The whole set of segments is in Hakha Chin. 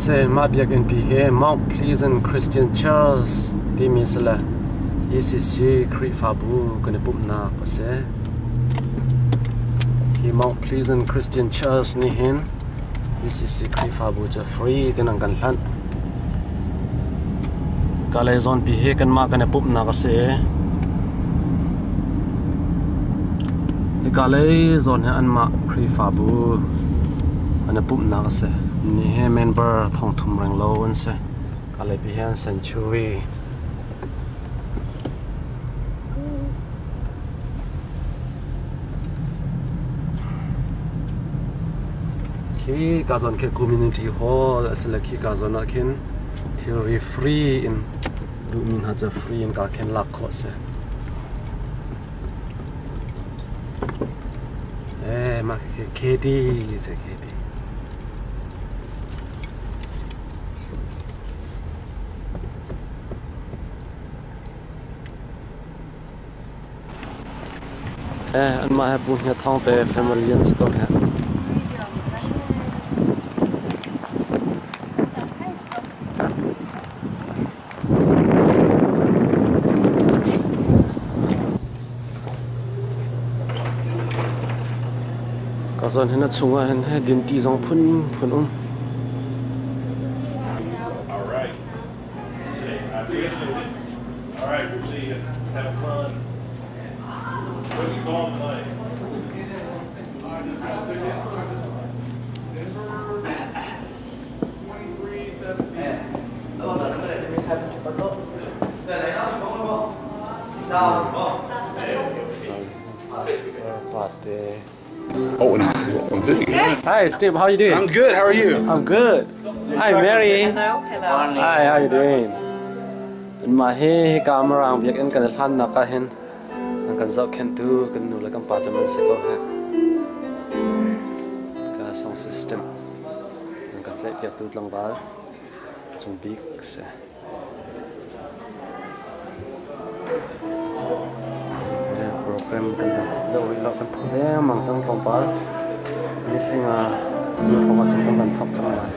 Se mah biakinn pi hi Mount Pleasant Christian Church timi si le ECC Khrihfabu kan i pumhnak a si. Hi Mount Pleasant Christian Church nih hin ECC Khrihfabu cu free tin an kan hlanh. Kalay zawnpi hi kanmah kan i pumhnak a si. Hika lei zawn hi anmah Khrihfabu an i pumhnak a si. Ni hi member thongthum renglo an si. Kalay pi hi an sanctuary. Khi ka zawn khi community hall a si le khi ka zawn ah khin thilri free in duhmi hna cu free in ka khin lak khawh a si. Eh, mah khi KD si KD. Eh, anmah he bu hnia thawng te family an si ko he. Ka zawn hin a chungah hin he dinti zong phun phun um. All right. See, I appreciate it. All right, we'll see you. Have fun. What you call tonight? Pate. Oh, and on video. Hi, Steve. How you doing? I'm good. How are you? I'm good. Hi, Mary. Hello, hello. Hi, how you doing? Mah hi hika Mirang biakinn kan i hlannak ah hin an kan zohkhenhtu kan nu le kan pa cem an si ko he. Ka song system an kan tlaihpiaktu tlangval cung bik si. Program kan deuh rih lo kan thawk dengmang cang tlawmpal. Ni thling ah ni hrawng ah cun kan van thawk cang lai.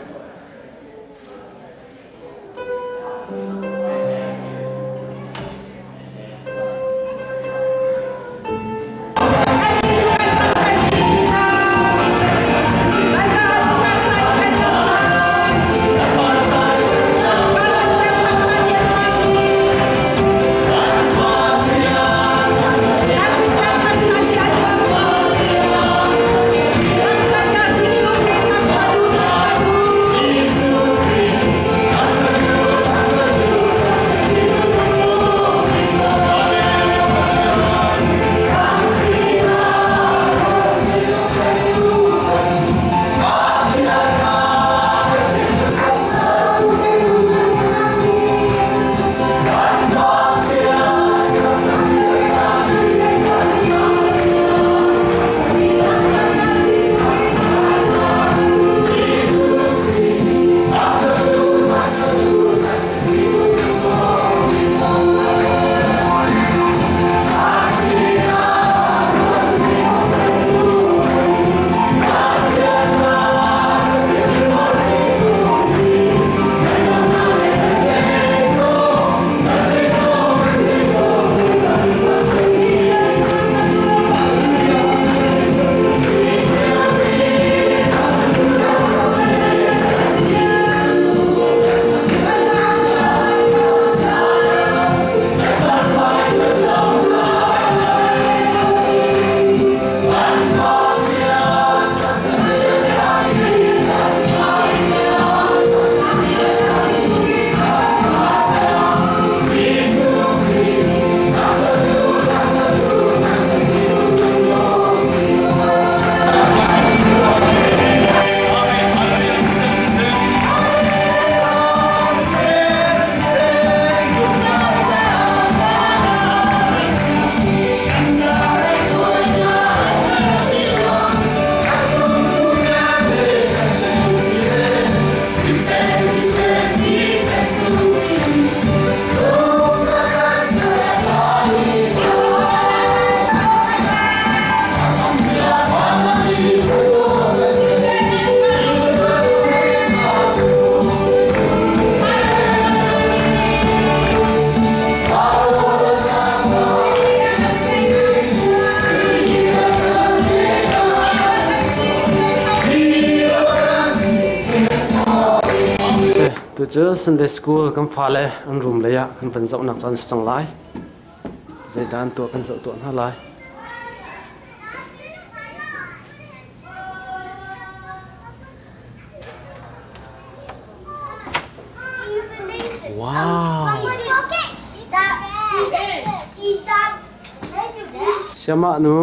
Tu cu Sunday School kan fale an room lei ah kan van zohnak caan si cang lai. Zeidah an tuah kan zoh tuah hna lai. Wow. Siamah nu,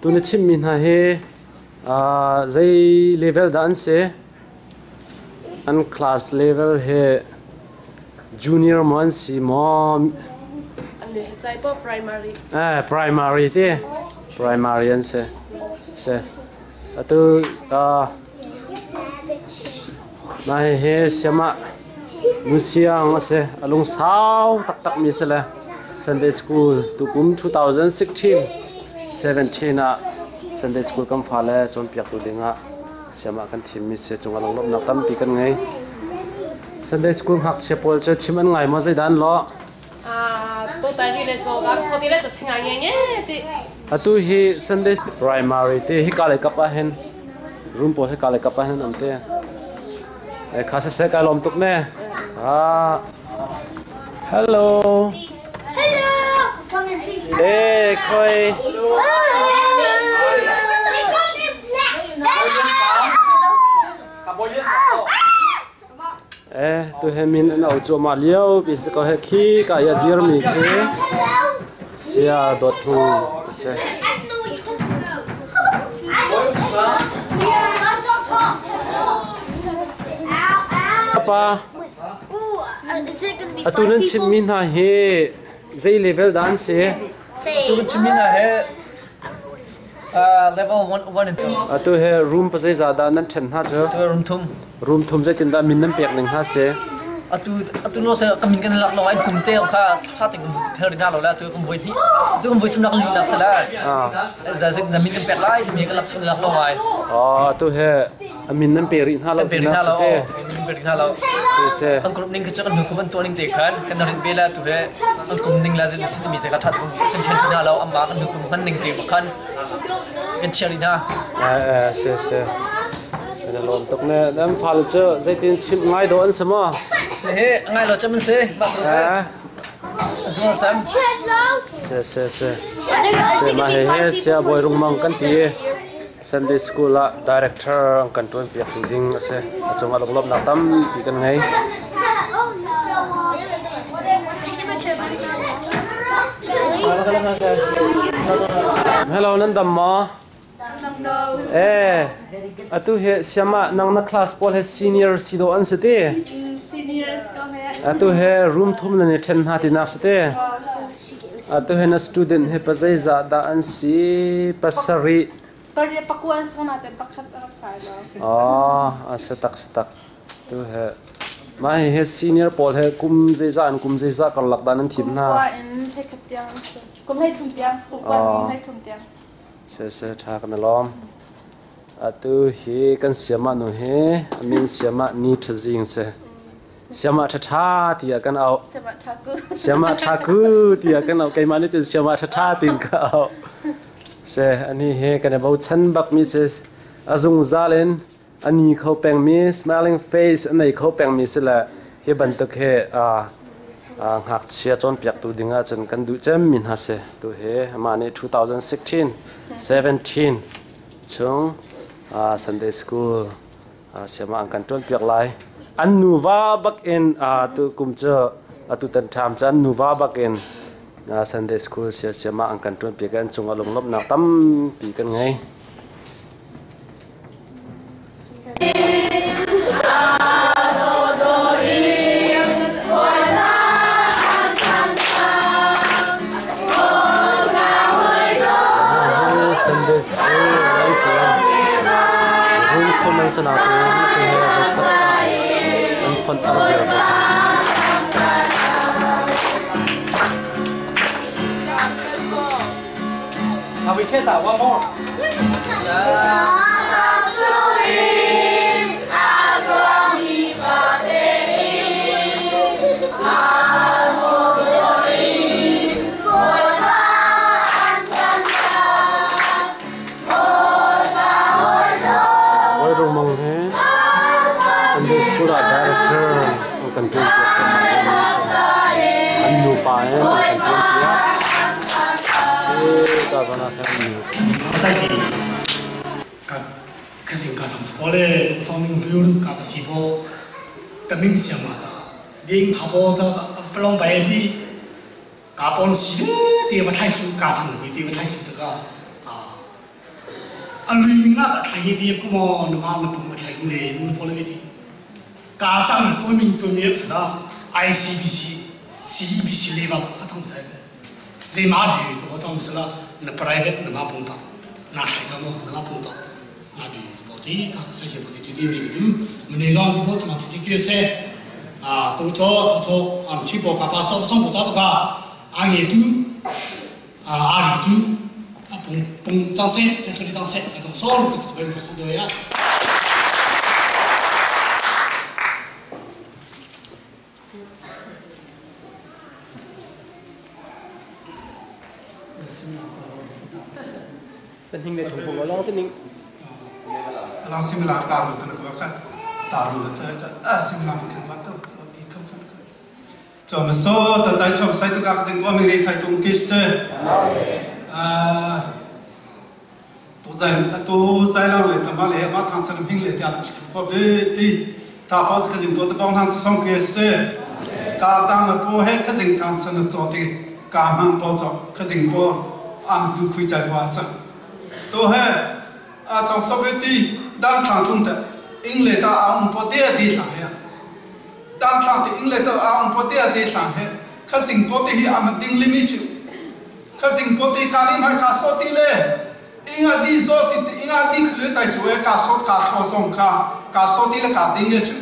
tu na chimmi hna hi zei level dah an si? An class level hi junior maw an si maw? Primary. Eh, primary ti. Primary an si. Si. Atu na hihi siamah nusiang a si. A lungsau taktak mi si le Sunday school tukum 2016 17 ah Sunday school kan fale cawnpiaktu dingah siamah kan thimmi si cungah lunglawmhnak tampi kan ngei. Sunday school ngakchia pawl cu chim an ngai maw zeidah an lawh? Atu hi Sunday primary te hi ka le kap ah hin room pawl hi ka le kap ah hin am te. Kha siseh kai lawm tuk ne. Ah. Hello. Hello. Come in peace. Eh, khoi. Eh, tu he min an au cuahmah lio pi si ko he khi ka ya dir mi khi sia dawt hu a si. Pa, atu nan chimmi hna hi zei level dah an si? Tu kan chimmi hna hi level 1 and 2. Atu he room pa zeizah dah nan ṭhen hna cu? Tu room thum. Room thum zeitin dah min nan pek ning hna si? Atu atu no se kamin kan lak lo ai kum te kha tha ting hel rin lo la tu kum voi hnih tu kum voi thum nak lu nak sala. Ah. Ez da zit na min kan pek lai ti mi kan lak chang lak lo ai. Oh, atu he min nan pe rih hna lo Kan pe rih hna lo. Min pe rih hna lo. Si si. An group ning kha kan hukum an tuah ning te khan kan rin be la tu he an kum ning la zit na si ti mi te kha tha kan then ti hna lo amma kan hukum hman ning te khan kan chia rih hna. Eh eh si si. Kan lawm tuk ne. Nan fale cu zeitin chimh ngai dawh an si maw? He ngai lo cam an si. Eh. Zual cam. Si si si. Si ma he he sia bawi rungmang kan ti. Sunday School ah director an kan ṭuan piak tu ding a si. A cungah lunglawmhnak tampi kan ngei. Hello, nan dam maw? Eh, atu hi siamah nang na class pawl he senior si dawh an si ti. Seniors ko he. Atu he room thum nan i ṭhen hna tinak si ti. Atu he na student he pa zeizah dah an si? Pasarih. Pariat pakuan sa natin pakhat rak kai lo. Oh, a si tak si tak. Tu he mah hi senior pawl he kum zeizah an kum zeizah karlak dah nan thim hna? Kum kua in theikhat tiang kum hlei thum tiang kum kua in hlei thum tiang. Se se tha kan lawm. Atu hi kan siamah nu hi amin siamah ni thazing se. Siamah tha tha tiah kan auh. Siamah tha ku. Siamah tha ku tiah kan auh. Keimah nih cun siamah tha tha tin ka auh. Se ani he kan i bochan bak mi si a zungzal in a ni kho pengmi smiling face a nei kho pengmi si le hi bantuk he ngakchia cawnpiaktu ding ahcun kan duh cemmi hna si tu hi amah nih 2016 17 chung Sunday school siamah an kan ṭuanpiak lai. An nuva bak in tu kum cu atu tan ṭham cu an nuva bak in Sunday school sia siamah an kan ṭuanpiak i an cungah lunglawmhnak tampi kan ngei. Sunday school an si. Room thum an si nakin an fonh tar viar ko. We can one more. Oi rung mang he Sunday school ah director kan ṭuan piak dingmi a si. An nupa in an kan ṭuan piak. Hi ka zawn ah khan nu. 可是家当错嘞，我当明不有家不是波，革命想嘛的，连他波他不让白比，家帮是地方太出家长会地方太出这个啊，啊雷明那个太地不么，那嘛那不么太出嘞，弄不了的，家长多明多明是啦，ICBC、CEBC 嘞吧，家长在的，这马比我当是啦，那 private 那嘛碰到，那太怎么那嘛碰到。那比保的，他个些保的，这点那个都，我们让我怎么直接决赛啊，都做都做，啊，去报卡巴斯送不咋不卡，阿也都，啊阿里都，啊蹦蹦张三，在这里张三，啊都少了都这边不送对呀。 เป็นหิงในถุงผมก็ลองที่นิ่ง 拉西米拉大陆的那个看，大陆的这个啊西米拉不看嘛都比较这个。怎么说？但在从西都讲是我们的台东给是，啊，都在都在那里，他妈嘞，马唐城平嘞，掉的去不别的，大包可是我的帮他送给是，家当了不黑，可是唐城的做的，家门包着，可是我俺们都可以在外挣，都黑。啊，从所谓的当场中的，因来到阿姆波第二地场呀，当场的因来到阿姆波第二地场嘿，可是波的阿们定里面去，可是波的卡里麦卡说的嘞，因阿地说的，因阿地可能带出来卡说卡说送卡，卡说的了卡定的去，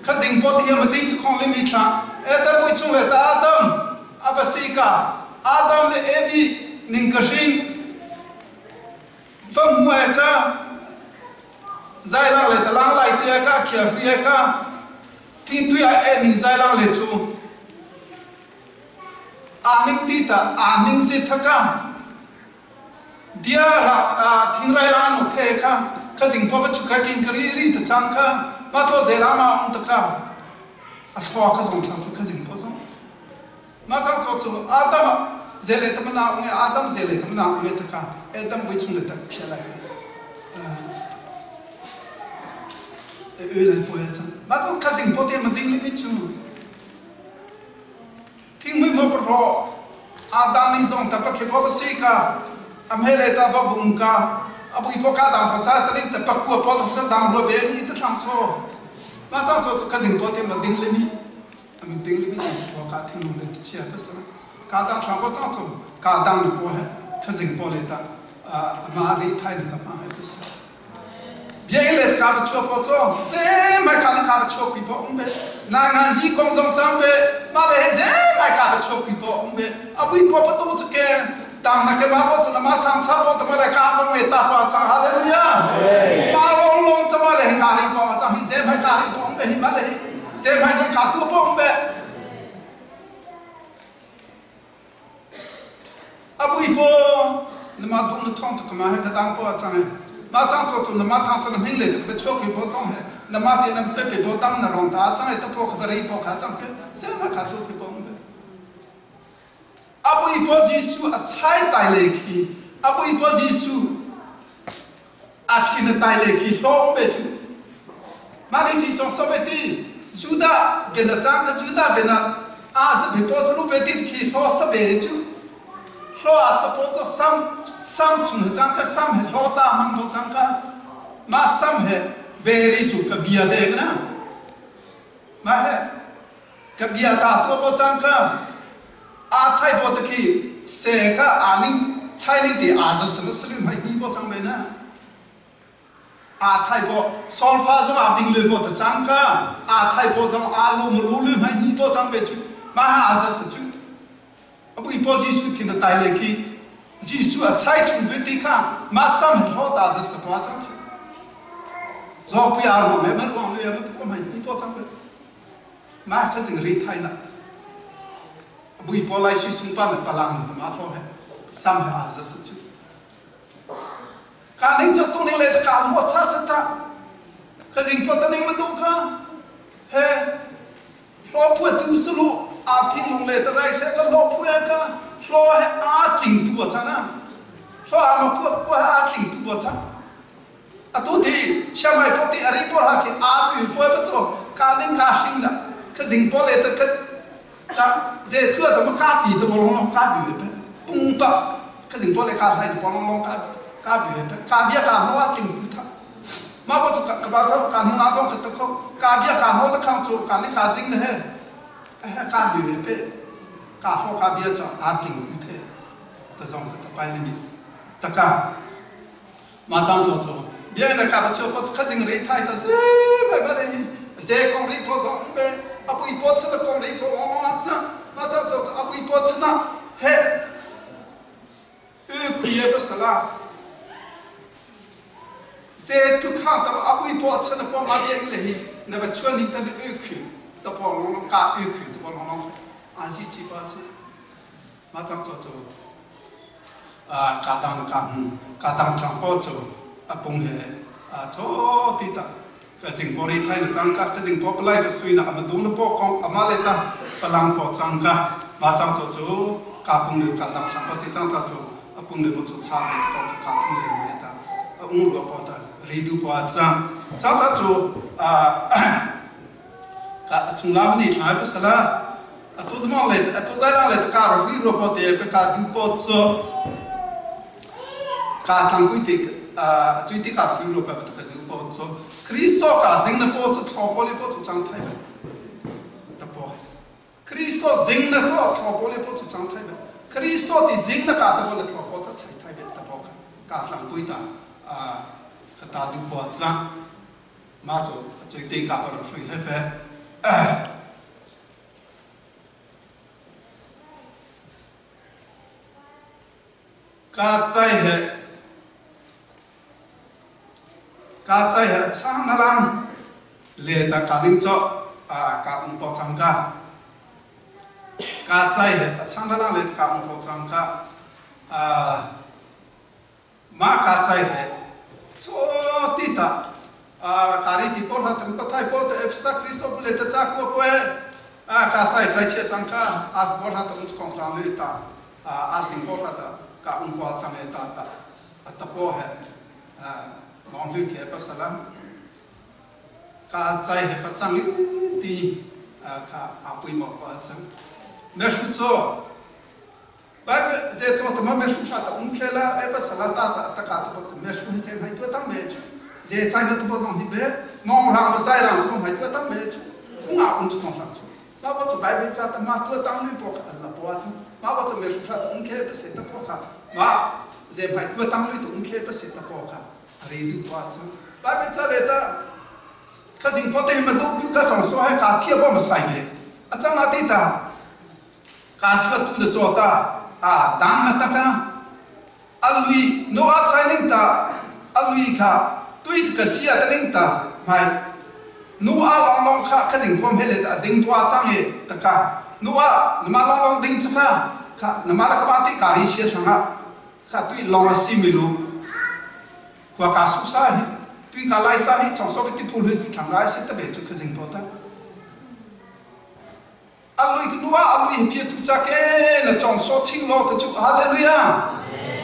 可是波的阿们定去空里面场，哎，但不出来的阿当，阿不西卡，阿当的艾比宁可信。分外个，在浪里的浪来的个，开飞个，天对爱你在浪里处，阿宁地的阿宁是他个，第二啊，听来拉诺贴个，可是婆婆出个金克里里的张个，把托在拉嘛的个，阿错可从长处可是婆从，马上做做阿达嘛。这里他们那，我阿当这里他们那，我他看，阿当为从来他下来，呃，来不要讲，马上开始不点么定里去，听没没不说，阿当你从他不去不西卡，阿没来他不bun卡，阿不一不卡当不在，他领他不过不是当路边你他上错，马上做做开始不点么定里面，他们定里面就不卡听弄的去不是。卡当上过当中，卡当的波还，可是波来的，啊，马里泰的他妈还不是。别来卡不错过做，这买卡的卡不错亏波唔呗，那俺是工作长呗，马来这买卡不错亏波唔呗，啊不波不多这个，当那个马波子那马当差波他妈来卡不没打波长哈利路亚，马龙龙怎么来卡里波长，这买卡里波唔呗，马来这买从卡多波唔呗。阿不一波，那么东的汤都干嘛还个当波长哎，马长做做那么汤子那平来的个巧克力包装哎，那么的那白白包当那让大长哎，都包可不一包卡长个，这么卡都可包的。阿不一波是输阿菜带来去，阿不一波是输阿听的带来去，说唔去。马里提从所谓的苏达变得长个苏达变得阿是被波斯路被的去说十倍就。说啊，是波这三三重张个三黑老大忙多张个，马三黑为了做个比亚的个呢，马黑个比亚大多波张个，阿泰波的去谁个阿宁菜里的阿是什么什么买你波张没呢？阿泰波双发中阿平六波的张个，阿泰波中阿鲁木鲁鲁买你波张没去，马阿是是去。不一波技术听得带来去，技术啊菜从别地看，马上好大是18张去。若不要我们们往里们我们一多张的，马可是个厉害呢。不一波来去送办的，把浪的马说的，三百二十四去。看你这东西来的干，我擦擦他，可是不得你们都看，嘿。Hlawpua tu sulu a thinlung le tarai she ka hlawpua ka hlaw he a tling tu a chan a hlaw a ma pua pua a tling tu a chan atu ti chiamai po ti ari po ha khi a pi po pa chu ka ning ka hring na ka zing po le ta ka ta ze tua ta ma ka pi ta bo long long ka bi pe pung pa ka zing po le ka thai bo long long ka ka bi pe ka bia ka lo a tling tu tha ma bo chu ka ba chau ka hing la zong ka ta kho ka bia ka ho na khang chu ka ni ka zing na he ka bi pe ka ho ka bia chu a tling tu the ta zong ka ta pai ni ta ka ma chang cho cho bia na ka ba chu ko kha zing ri thai ta se ba ba le se kong ri po zong be a pui po cha ta kong ri po ong a cha ma chang cho a pui po cha na he u khuye ba sala se tu kha ta a pui po cha na po ma bia le hi na ba chuan ni ta u khu ta po long long ka u khu ta po long long a si chi pa chi ma chang cho cho a ka tang ka ka tang chang po cho a pung he a cho ti ta ka jing po ri thai na chang ka ka jing po plai ka sui na ama du na po kong ama le ta palang po chang ka ma chang cho chu ka pung le ka tang chang po ti chang cha chu a pung le po chu cha le po ka pung le le ta a ung ro po ta ri du po a chang chang cha chu a ka chung la ni thlai pa sala atu zmong le atu zai lang le ka ro ri ro po te pe ka du po cho ka thang kui te a chui ti ka ri ro pa ka du po cho kristo ka zing na po cho tho po le po chu chang thai ba ta po kristo zing na cho tho po le po chu chang thai ba kristo ti zing na ka ta po le tho po cha chai thai ba ta po ka thang kui ta a ka ta du po cha ma cho chui ti ka pa ro ri he pe ka chai he ka chai he chang na lang le ta ka ling cho a ka ung po chang ka ka chai he chang na lang le ka ung po chang ka a ma ka chai he cho ti ta a ka ri ti por ha tam pathai por ta f sa kristo le ta cha ko ko a ka chai chai che chang ka a por ha tam kong sang le ta a a sing por ha ta ka ung kwa chang e ta ta a ta po he a mong lu ke pa salam ka chai he pa chang ti a ka a pui mo pa chang me shu cho ba ze cho ta ma me shu sha ta ung ke la e pa sala ta ta ta ka ta pa me shu he se mai tu tam me chu ze chai na tu pa zong ni be mong rang ma sai rang tu mai tu tam me chu ung a ung chu kong sang chu ma pa chu bai be cha ta ma tu tam lu po ka la po chu ma pa chu me shu sha ta ung ke pa se ta po ka ma ze mai tu tam lu tu ung ke pa se ta po ka ri du pa chu bai be cha le ta ka sing po te ma du tu ka chong so hai ka thia po ma sai me a chang na ti ta ka swa tu de cho ta a dang na ta ka a lui no a chai ning ta a lui kha tui ka sia ta ning ta mai nu a long long kha ka jing pom hele ta ding tua chang he ta ka nu a ma long long ding cha kha kha na ma la ka ba ti ka ri sia changa kha tui long a si mi lu kwa ka su sa hi tui ka lai sa hi chong so ti pu lu chang lai se ta be chu ka jing po ta a lui tu nuwa a lui pia tu cha ke la chong so ching lo ta chu hallelujah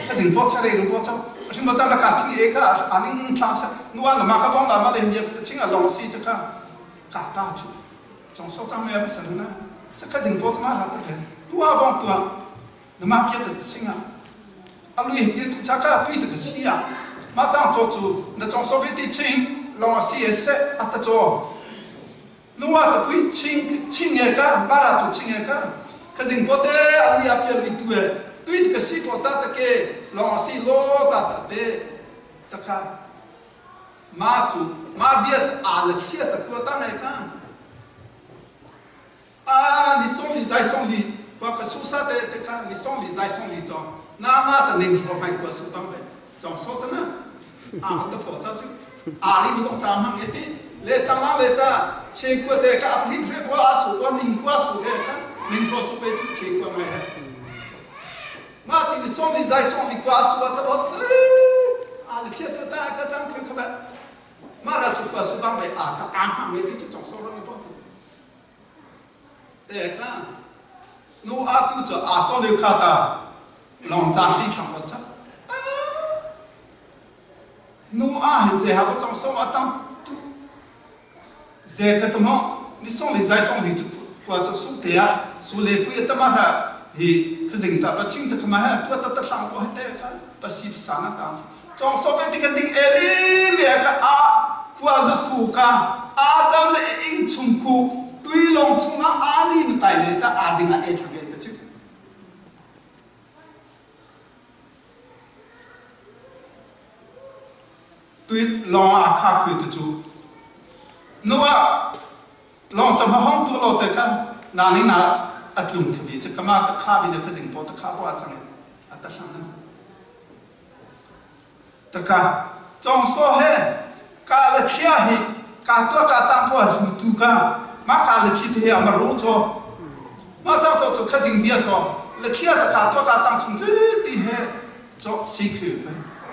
ka jing po cha re lu po cha ching po cha la ka thi e ka a ning cha sa nuwa la ma ka bong la ma le mi ching a long si cha ka ka ta chu chong so cha me sa na cha ka jing po cha ma la ta ke nuwa bong tu na ma pia ta ching a a lui pia tu cha ka pi ta ka si a ma chang cho chu na chong so vi ti ching long si e se a ta cho nuwa ta pui ching ching e ka ma ra chu ching e ka ka jing po te a lui a pia lui tu e tui ka si po cha ta ke long si lo ta ta te ta ka ma chu ma bia a la thia ta tu ta ne ka a ni song li zai song li kwa ka su sa te te ka ni song li zai song li cho na na ta ning ho mai kwa su bang be chong so ta na a ta po cha chu a li bu cha mang e ti le chang la le ta che kwa te ka a pli pre po a su kwa ning kwa su te ka ning fo su pe chu che kwa mai he ma ti ni song li zai song li kwa su ta bo che a le thia tu ta ka chang khu ka ba ma ra chu kwa su bang be a ta a ha me ti chu chong so ro ni po chu Te ka nu a tu cu a so le kha ta long cha si thang ko cha. Nu a hi ze ha ko chong so a chang tu ze ka tamo ni song li zai song li chu kwa chu su te a su le pui ta ma ha hi khazing ta pa ching ta khama ha tu ta ta thlang ko te ka pasif sana ta chong so pe ti kan ding eli me ka a kwa za su ka Adam le ing chung khu tui long chunga ani na tai le ta ading a e thage ta chu tui long a kha khui ta chu nuwa long cham hong tu lo te ka na ni na atlung khabi che kama ta kha bi na khajing po ta kha po a chang a ta sang na ta ka chong so he ka la thia hi ka to ka ta po hu tu ka ma ka la thi the ma ro cho ma cha cho cho khajing bia cho la thia ta ka to ka tang chung ti he cho si khu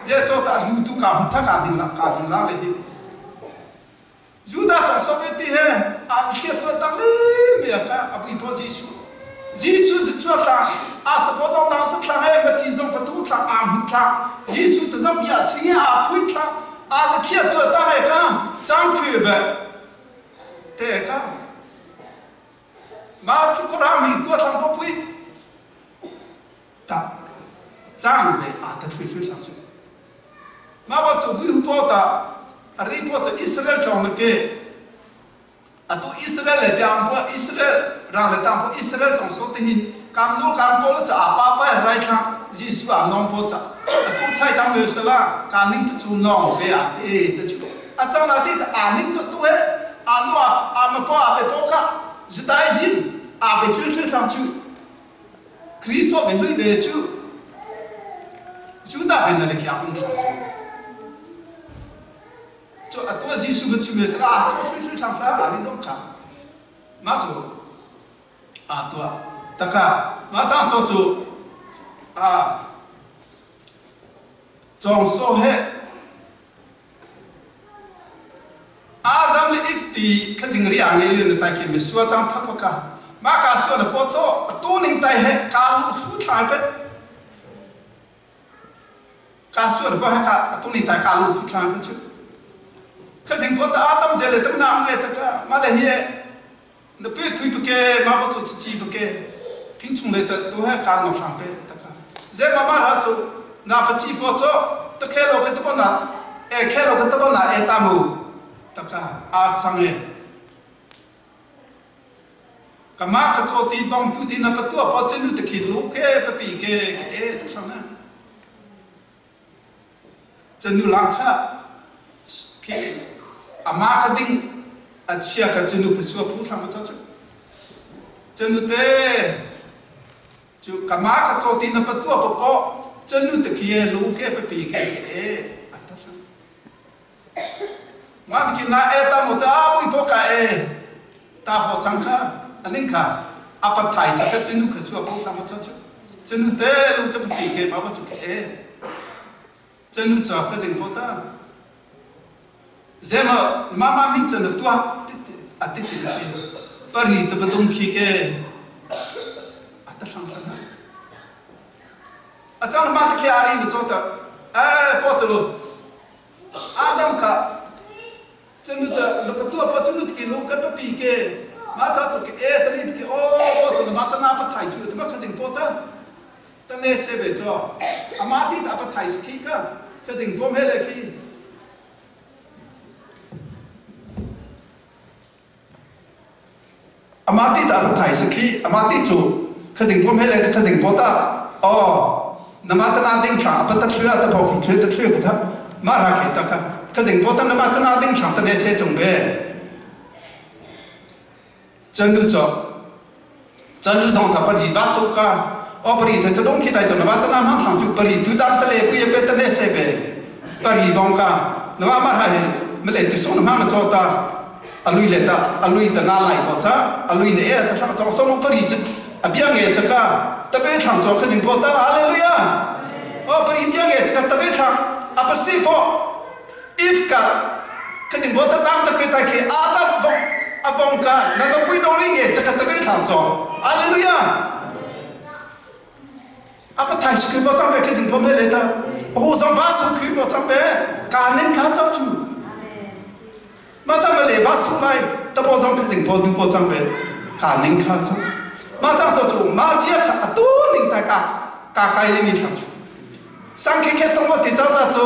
je cho ta hu tu ka hu tha ka ding la ka ding la le hi Judah chong so ti he a hriat to tang le me ka a pui po Jesu Jesu zu chua tla a sa po zong dang sa thla he ma ti zong patu thla a hu thla Jesu ta zong bia ching a thui thla a la thiat to tang he ka chang khü be te ka ma chu ko ram hi tua thlang po pui ta chang be a ta thui thui sang chu ma ba chu hui po ta a ri po chu Israel chong na ke atu Israel le tiang po Israel rang le tang po Israel chong so te hi kam nu kam po la cha pa pa rai thla Jesu a nong po cha atu chai chang me sala ka ning tu chu nong ve a te te chu a chang la ti a ning chu tu he a nu a a ma po a pe po ka Judaism a pe chu chu chang chu Kristo be hlui be chu Judah be na le kya um thla chu atua Jesu ba chu me sa a chu chu chu thang thla a ni zong kha ma chu a tua taka ma chang cho chu a chong so he Adam le Eve ti khazing ri a ngei le tai khi mi sua chang thap ka ma ka sua na po cho tu ning tai he ka lu thu thlai pe ka sua na po he ka tu ning tai ka lu thu thlai pe chu khazing po ta Adam ze le tam na ang le ta ka ma le hi na pe thui pe ke ma po chu chi pe ke thing chung le ta tu he ka no sang pe ta ka ze ma ma ha chu na pa chi po cho ta khe lo ke tu po na e khe lo ke tu po na e ta mu ta ka a sang e ka ma ka cho ti bang tu ti na pa tu pa chen nu te khi lu ke pa pi ke ke e ta sang na chen nu lang kha khi ama ka ding a chia ka chunu pa sua phu thang ma cha chu chanu te chu kama ka cho ti na pa tua pa po chanu te khi lu ke pa pi ke e ata sa ma ki na e ta mo ta bui po ka e ta ho chang kha aning kha apa thai sa ka chunu kha sua phu thang ma cha chu chanu te lu ke pa pi ke ma pa chu ke e chanu cha kha jing po ta zema mama ming chen tua a ti ti ti pari te badung khi ke a ta sang na a chang ma ta khi ari ni chota e po chu adam ka chenu ta lo pa tua pa chunu ki lo ka pa pi ke ma cha chu ke e ta ni ki o po chu ma cha na pa thai chu ta ma kha jing po ta ta ne se be cho ama ti ta pa thai ski ka ka jing pom he le khi Amati ta ru thai sakhi amati chu khazing pom hele khazing pota o nama chana ding thang apa ta thluya ta pho khi thlu ta thlu ka tha ma ra khi ta kha khazing pota nama chana ding thang ta ne se chung be chanu cho chanu zong ta pari ba so ka o pari ta chadong khi tai chana ba chana ma thang chu pari tu dam ta le pu ye pe ta ne se be pari bong ka nama ma ra he mele tu so na ma na cho ta alui le ta alui ta na lai ko cha alui ne e ta thang chong so no pari ch a bia nge cha ka ta pe thang cho kha jing po ta hallelujah o pari bia nge cha ka ta pe thang a pa si po if ka kha jing po ta tam ta khoi ta khi adam vong Abong ka na da pui no ri nge chaka ta ve thlang cho. Hallelujah. Apa thai su khi bo chang ve ke jing pom he le ta. Hu zong ba su khi bo chang ve ka ning kha chang chu. Ma chang ba le ba su lai ta bo zong ke jing po du po chang ve ka ning kha chang. Ma chang cho chu ma sia kha atu ning ta ka ka kai le mi thlang chu. Sang khe khe tong ma ti chang cha chu.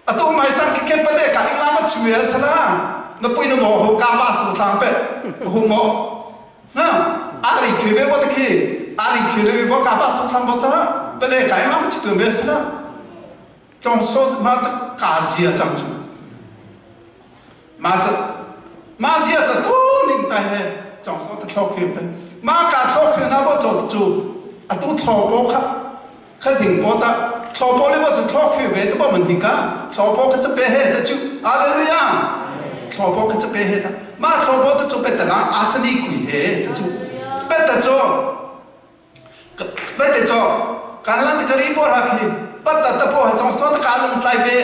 Atu mai sang khe khe pa le ka ing la ma chu ya sala. Na pui na mo ho ka ba su thlang pet hu mo. Na ari khwe ve bo ta khi ari khwe le bo ka ba su thlang bo cha pa le ka ing la ma chu tu me sala. Chong so ma cha ka zia chang chu. Ma cha ma zia cha tu ning ta he chong so ta thlo khwe pe. Ma ka thlo khwe na bo cho chu atu thlo bo kha kha zing po ta thlo po le bo su thlo khwe ve ta bo man hi ka thlo po kha cha pe he ta chu. Hallelujah. Thlo po kha cha pe he ta. Ma thlo po ta chu pe ta la a cha ni kui he ta chu. Pe ta cho pe ta cho kan lan ta kari po ra khi pat ta ta po ha chong so ta ka lung tlai be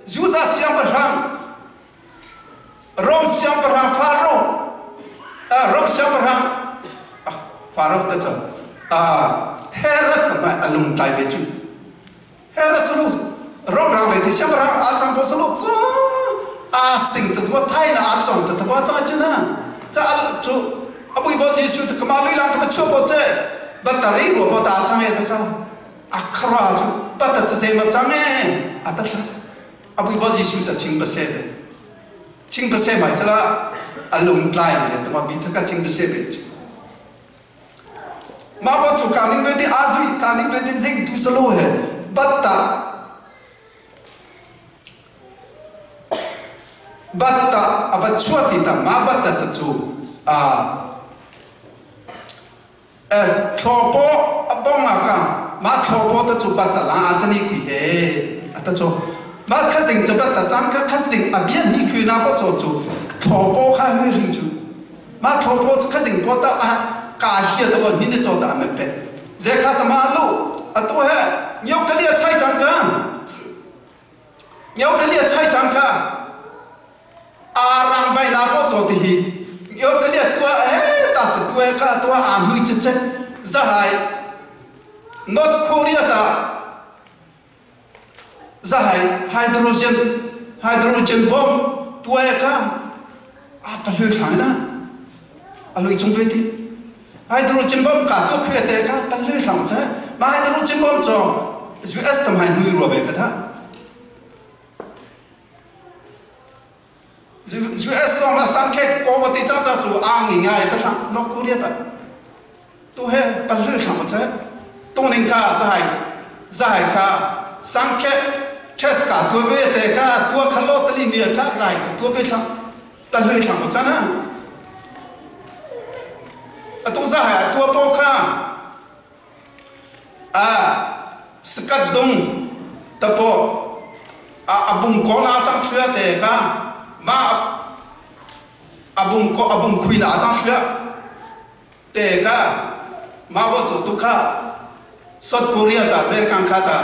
Juda siang parang Rom siang parang Pharaoh Rom siang parang Pharaoh ta cho Herod ta mai alung tlai be chu Herod sulu Rom rang le ti siang parang a chang po sulu cha a sing ta thua thai na a chong ta thua cha chu na cha chu abui bo Jesu ta kama lui lang ta chua po che batari ro po ta chang e ta ka akhara chu pata cha se ma chang e ata thla abui bo Jesu ta ching pa se be ching pa se mai sala alung tlai le ta ma bi thaka ching pa se be chu ma bo chu ka ning be ti azui ka ning be ti jing tu salo he batta batta avat chua ti ta ma batta ta chu a thlo po abong ka ma thlo po ta chu batta la a chani khi he ata cho ma kha sing chu batta chang kha kha sing abia ni khu na po cho chu thlo po kha hui ring chu ma thlo po chu kha sing po ta a ka hia ta bon hin cho ta me pe ze kha ta ma lu atu he nyau kalia chai chang ka nyau kalia chai chang ka arang vai la po cho ti hi nyau kalia tua he ta ta tua ka tua a nui che che za hai North Korea ta za hai hydrogen hydrogen bomb tua ka a ta lu thang na a lui chung ve ti hydrogen bomb ka to khwe te ka ta lu thang che ma hydrogen bomb cho US tam hai nui ro be ka tha US song la sang khe ko ba ti cha cha chu ang ngi ngai ta thang North Korea ta tu he pa lu thang che tung ning ka za hai za hai ka sang khe test ka tu ve te ka tua khalo tali mi ka za hai tu ve thang ta lu thang cha na a tu za hai tua po kha a skat dung ta po a abung ko na chang thua te ka ma abung ko abung khui na chang thua te ka ma bo chu tu kha South Korea ta American kha ta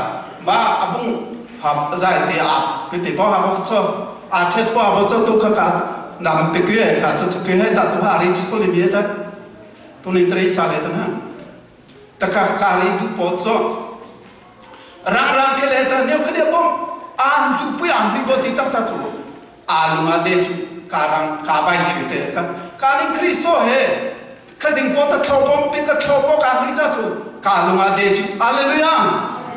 ma abung ha zai te a pe pe po ha bo cho a test po ha bo cho tu kha ka nam pe kye ka chu chu kye ta tu ha ri so le mi ta tu ni tre sa le ta na ta ka ka ri du po cho rang rang khele ta neu khele bom a lu pu ang bi bo ti chang cha chu a lu nga de chu ka rang ka bai khu te ka ka ning Kristo he kha jing po ta thlo pom pi ka thlo po ka ni cha chu ka lu nga de chu hallelujah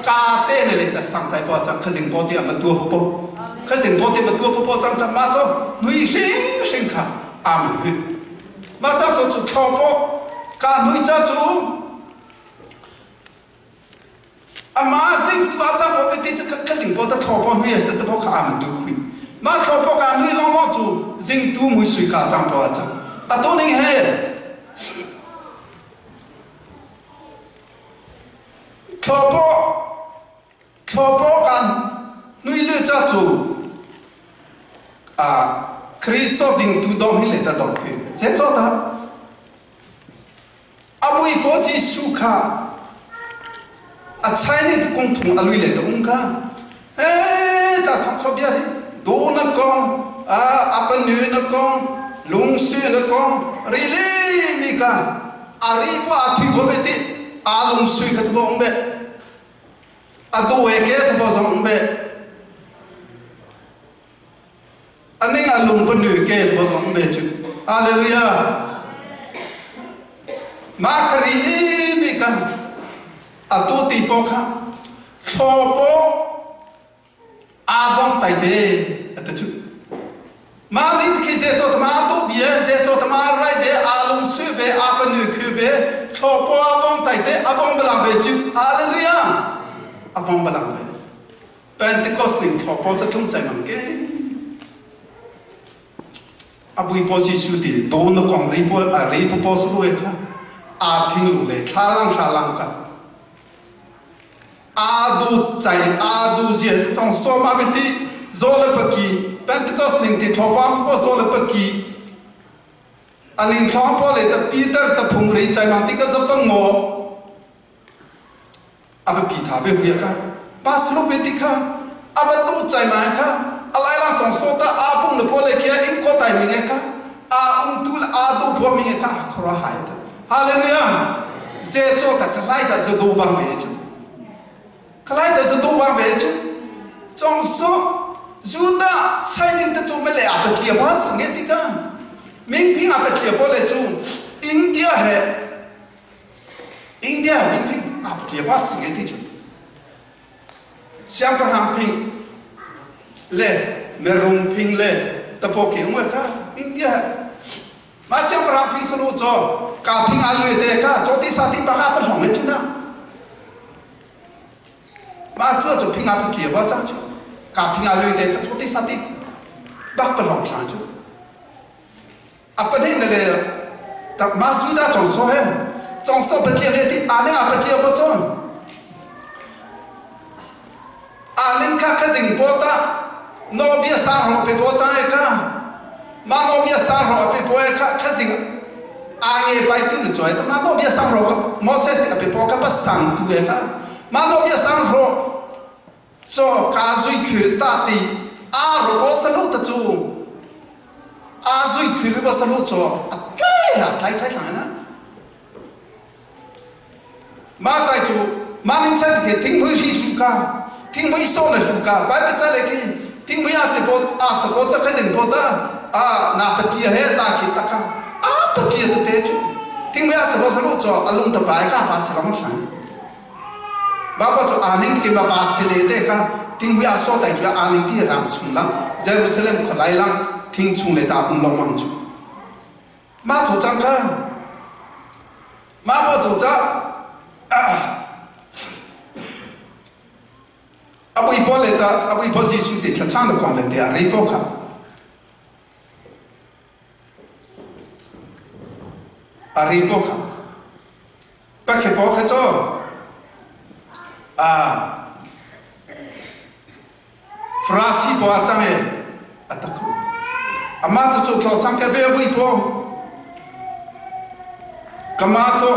ka te ne le ta sang chai po chang kha jing po ti ma tu po kha jing po ti ma tu po po chang ta ma cho nui sing sing kha amen hu ma cha chu chu thlo po ka nui cha chu amazing tu a chang po pe ti cha kha jing po ta thlo po nui es ta po kha amen tu khui ma thlo po ka nui long long chu jing tu mui sui ka chang po a chang a to ning he thlo po thlo po kan nui le cha chu a Kristo jing tu dong hi le ta dong khui se cho ta abui po si su kha a chai ni kong thung alui le ta ung ka he ta thong cho bia ri do na kong a apa nu na kong Lungsi na kong rili mi ka ari po a thui ko be ti a lungsui kha tu ong be a do e ke tu bo zong ong be aning a lung pa nu ke tu bo zong ong be chu. Hallelujah. Ma khari mi ka a tu ti po kha thlo po Abong tai te ata chu. Ma ni khi ze cho tama to bia ze cho tama rai be alung su be apanu khu be thlo po abong tai te abong balang be chu. Hallelujah. Abong balang be. Pentecost ning thlo po sa thung chai mang ke. Abui po si su ti do na kong ri po a ri po po su e kha. A thing le thla lang thla lang ka. Aa cai aa du zia tu tong som a ti zo le paki Pentecost ning ti thopa po zo le paki aning thong po le ta Peter ta phung ri chai mang ti ka zap ngo ava pi tha be huya ka pas lo pe ti kha ava tu chai ma kha alai lang chong so ta a pung le po le kia in ko tai mi nge ka a um tu a du po mi nge ka khora hai ta. Hallelujah. Ze cho ta ka lai ta ze do bang be chu ka lai ta ze do bang be chu chong so Juda chai ning ta chu me le a pa kia ba sing ti ka ming ping a pa kia po le chu India he India ming ping a pa kia ba sing ti chu Siang pa ham ping le merung ping le ta po ki ngwe ka India ma siang pa ham ping sanu cho ka ping a lue te ka cho ti sa ti pa ka pa hlong e chu na ma chu chu ping a pa kia ba cha chu ka ping a lue te ka cho ti sa ti bak pa hlong cha chu a pa ne le ta ma su da chong so he chong so pa kia le ti a ne a pa kia ba chon a ning kha kha jing po ta no bia sa ro pe po cha e ka ma no bia sa ro pe po e kha kha jing a nge pai tu ni choi ta ma no bia sa ro ka Moses ti pe po ka pa sang tu e ka ma no bia sa ro cho ka zui khu ta ti a ro po sa lo ta chu a zui khu lu ba sa lo cho a tlai a tlai chai thang na ma tai chu ma ning chai ke ting mui ri lu ka ting mui so na lu ka bai ba cha le ki ting mui a se po a se po cha kha jing po ta a na pa ti he ta ki ta ka a pa ti te te chu ting mui a se po sa lu cho alung ta bai ka fa se la ma thang ba pa chu a ning ki ma va se le te ka ting mui a so tai chu a ning ti ram chung lang Jerusalem kho lai lang thing chung le ta um long mang chu ma chu chang ka ma po chu cha abui po le ta abui po Jesu ti thla chang na kong le te a rei po kha a rei po kha pa khe po kha cho a Farasi po a chang e ataku ama tu chu thlo chang ka ve abui po kama cho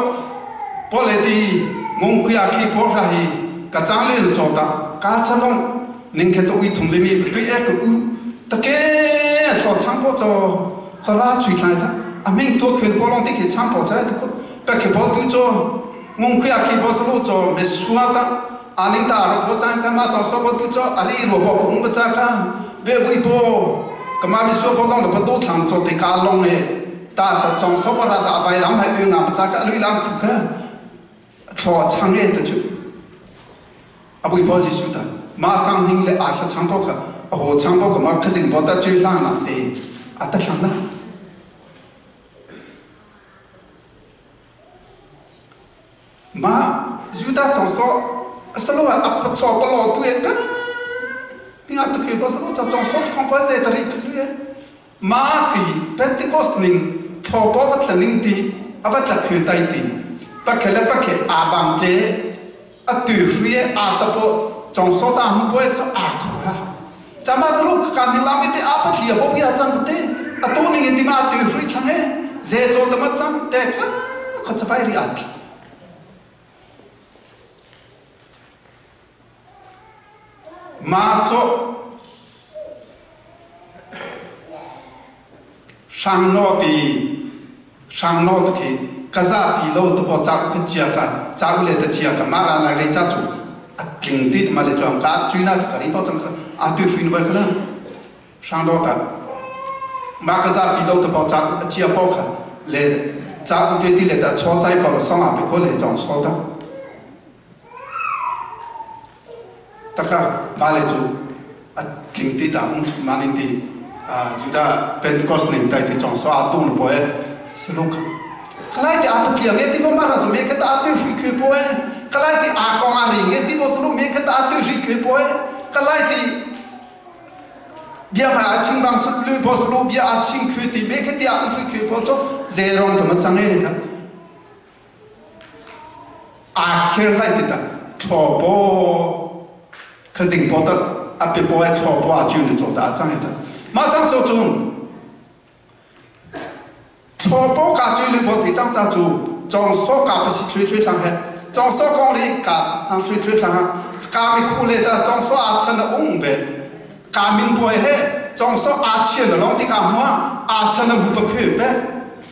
po le ti ngong khuya khi po ra hi ka chang le lu cho ta ka chalong ning khe to ui thum le mi tui e ko u ta ke thlo chang po cho khara chui thlai ta aming to khuen po long ti khi chang po chai ta ko pa khe po tu cho ngong khuya khi po sa lo cho me suwa ta aning ta ro po chang ka ma chong so po tu cho ari ro po ko ung ba cha ka ve vui po kama mi so po zong pa tu thang cho te ka long e ta ta chong so po ra ta vai lam hai ư nga pa cha ka lui lam khu ka tho chang e ta chu abui po ji su ta ma sang hing le a sa chang po ka a ho chang po ka ma kha jing po ta chu lang na te a ta thang na ma Juda chong so salo a pa cho pa lo tu e ka mi nga tu ke pa salo cha chong so khong pa ze ta ri tu e ma ti Pentecost ning tho po va tla ning ti a va tla khu tai ti pa khe le pa khe a bang che a tu hu e a ta po chong so ta mu po e cho a kho ha cha ma salo ka ni la mi te a pa thli a po ya chang te a to ning ti ma tu hu chang e ze cho ta ma chang te ka kho cha vai ri at ma cho Hrang no ti hrang no ti khi ka zapi lo te po ca ku chia ka ca ku le ta chia ka ma ra lai rei ca chu a tling ti ma le chuang ka chui na ka ri po chang kha a tu frin ba kha hrang do ta ma ka zapi lo te po ca a chia po kha le ca ku ve ti le ta cho chai po song a pe ko le chong so ta Taka mah le cu a tling ti ta um ma ning ti Judah Pentecost ning tai ti chong so a tu na poe saluk khalai ti a patliang e ti mo ma ra chu me kha ta tu hri khwe poe khalai ti a kong a ring e ti mo saluk me kha ta tu hri khwe poe khalai ti bia ma a ching bang su lu bo su bia a ching khwe ti me kha ti a hri khwe po cho ze rong to ma chang e ta Aa khir lai tikah thlawpaw khazing paw tat a pe paw thlawpaw a cu na caw ta a cang ta. Mah cang caw cun thlawpaw ka cui le paw ti cang ca cu cong so ka pasi thui thui thlang he cong so kong ri ka ang thui thui thlang ha ka mi khu le ta cong so a chan a ung be ka min pawi he cong so a chian a long ti ka hmua a chan a hu pa khue pe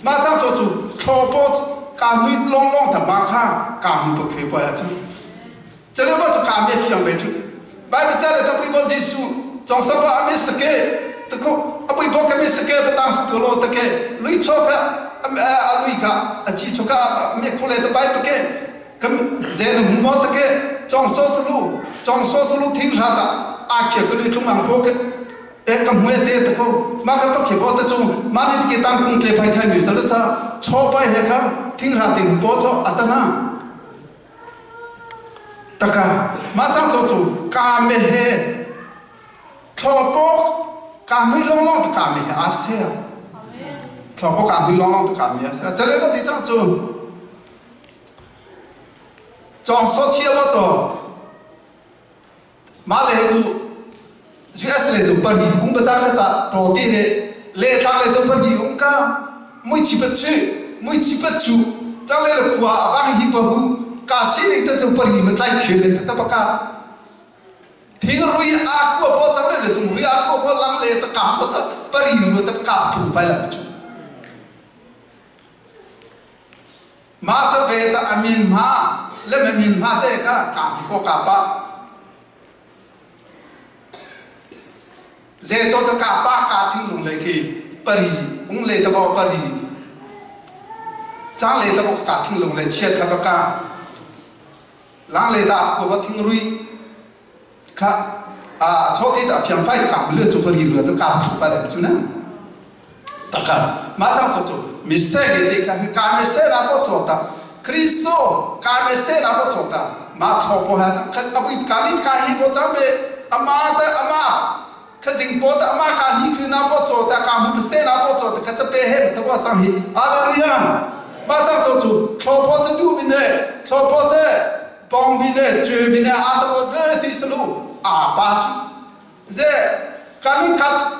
Mah cang cu cu thlawpaw ka mui longlong ta ma kha ka mu pa khe pa ya chu. Chale ba chu ka me fiang be chu. Bible cha le ta pui bo Jesu chong sa ba ame sake ta ko apui bo ka me sake ba tang stu lo ta ke lui cho ka a lui ka a chi cho ka me khule ta bai pa ke kam ze na mu mo ta ke chong so sulu chong so sulu thing ra ta a khia ka lui thung mang po ke e ka hmue te ta ko ma ka pa khi bo ta chu ma ni ki tang kung tle phai chai mi sa la cha cho pai he kha thing ra ting po cho atana taka ma chang cho chu ka me he tho po ka mui long long ta ka me he a se tho po ka mui long long ta ka me a se chale ba ti chang chu chong so chia ba cho Mah le cu US le cu pali um ba cang ca prote le le tlang le cu pali um ka mui chi pa chu mui chi pa chu cang le le khua abang hi pa hu ka si ning ta cu pali ma tlai khel le ta pa ka thing rui a kwa po cang le le cung rui a kwa po lang le ta ka po cha pari ru ta ka thu pai la chu Mah ca ve ta a min hma le ma min hma te kha ka po ka pa ze cho ta ka pa ka thing lung le khi pari ung le ta bo pari chang le ta bo ka thing lung le chiat kha ba ka lang le da ko ba thing rui kha a cho ti ta fiang fai ka le chu pari ru ta ka thu pa le chu na taka ma chang cho cho mi se ge te ka ka me se ra po cho ta Kristo ka me se ra po cho ta ma tho po ha chang kha abu ka ni ka hi po chang be ama ta ama kha jing po ta ama ka ni khu na po cho ta ka mu se na po cho ta kha cha pe he ta po chang hi hallelujah ma chang cho chu tho po cha du mi ne tho po che pong mi ne chue mi ne a ta po ve ti salu a pa chu ze ka ni ka